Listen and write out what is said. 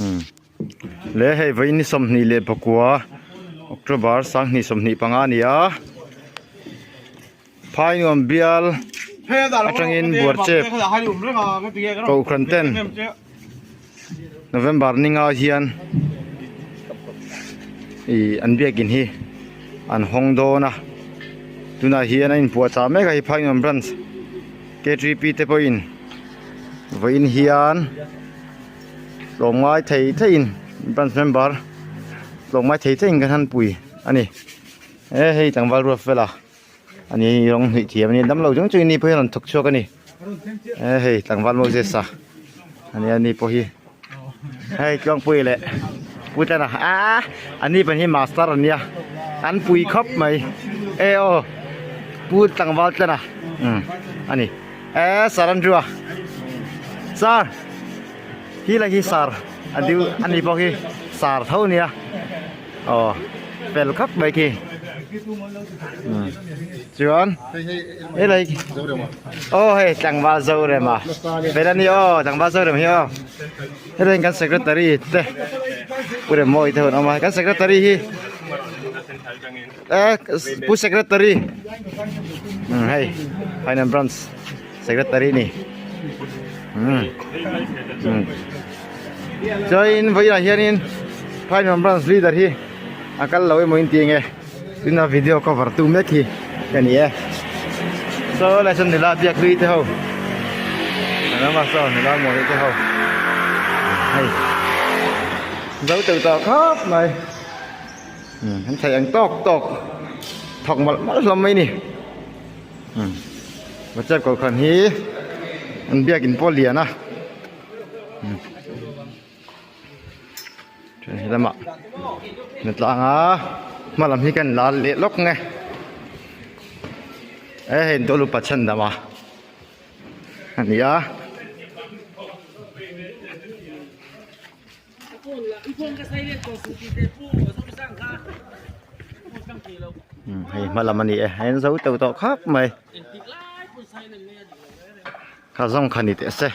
Umm le hei vawiin ni 29 October 2025 a ni a Phainuam bial atangin buarchep kohhran ten November ninga hian ih an biakin hi an hawng dawn a tunah hian a inpuahchah mek a hei Phainuam branch K3P te pawhin vawiin hian tlawmngai thei theiin branch member tlawmngai thei theiin kan han pui a ni he hei tlangval ruat fela ani rawng hnuih thiam ani damlo chung chungin ni pawh hi a rawn thawk chhuak a ni he hei tlangval Moses-a ani ani pawh hi hei tluangpui leh pu tlana aaa ani pawh hi master ania an pui khawp mai e aw pu tlangval tlana umm ani e sir Andrew-a sir hi lai hi sir a deuh ani pawh hi sir tho ania aw fel khawp mai khi umm chuan helai aw hei tlangval Zorema fel ani aw tlangval Zorema hi aw helai kan secretary te pu Remmawii te hun a awm a kan secretary hi eh pu secretary umm hei finance branch secretary a ni umm umm chuanin vawiinah hianin finance branch leader hi a kal lo emaw inti enge tuna video cover tu mek hi ka ni e saw lai sawn nula biak hlui te ho an awm a saw nula mawi te ho hei zo teuh tawh khawp mai umm an theih ang tawk tawk thawk mawlh mawlh hlawm mai ni. Umm whatsapp kohhran hi an biakin pawh a lian a umm chuan he lamah hnatlang a hma lam hi kan la leh lawk nge e hei an tawlh upa chhan dam a a ni a. Hei hma lam a ni e hei an zo teuh tawh khawp mai kha zawng kha ni teh se.